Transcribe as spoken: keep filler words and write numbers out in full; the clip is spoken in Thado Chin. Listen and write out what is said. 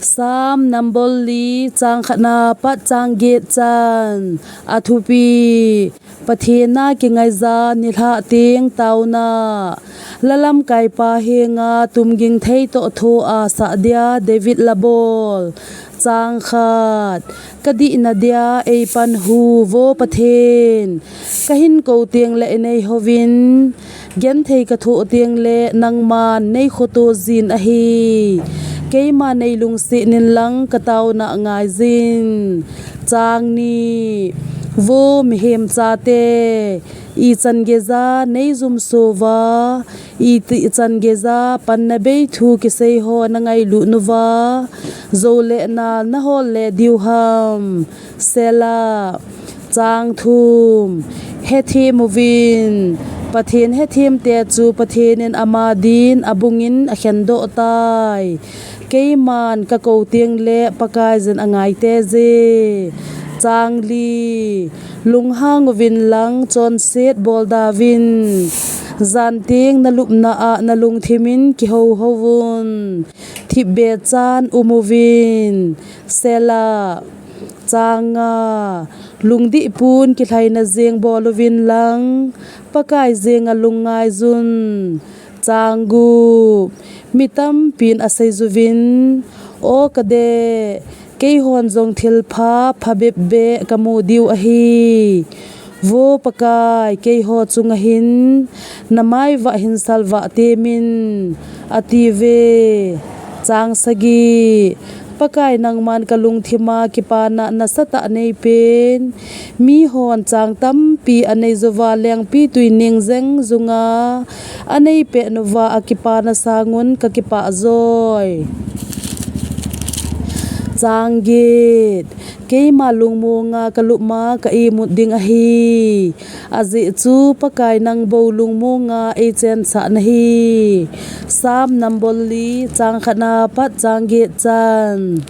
Psalm number li, chang khatna pat chang get chan. Athupi: Pathen a kingaija nilhah teng taona. Lalamkaipa henga tumging thei toh thoa sah dia David labol. Chang khat. Kadihna dia eipan hu, vo Pathen. Kahin kou teng le inei hovin. Genthei kathoh teng le nangman neikhoto jin ahi. Keima neilungset in lang kataona ngaijin. Chang ni. Vo mihem chate, ichan geija neijumso uva, iti chan geija panna bei thu kisei ho nangailut uva, jou le nal nahol le diu ham. Selah. Chang thum. Hethem uvin. Pathen hethemte chu Pathen in ama din abungin akhendoh tai. Keiman kakou teng le Pakaiyin angaite je. Chang li. Lunghang uvin lang chonset bolda uvin. Jan teng nalupna a nalungthim in kihouhou vun. Thipbeh chan um uvin. Selah. Chang nga. Lungdihpun kilhaina jeng bol uvin lang, Pakai jenga lungngaijun. Chang gup. Mi tampin aseijuvin, O kadeh, keihon jong thilpha phabep beh kamu diu ahi. Vo Pakai, keiho chunga hin namai vah hin salvah temin, atiuve. Chang sagi. Pakai, nangman kalungthima kipana nasatah neipen. Mihon chang tampi anei jouva lengpitwi ning jeng junga anei peh uva akipana sangun kakipah joi. Chang get. Keima lungmonga kalupma ka imut ding ahi. Ajeh chu Pakai nang bou lungmonga eichensah nahi. Psalm number li, chang khatna pat chang get chan.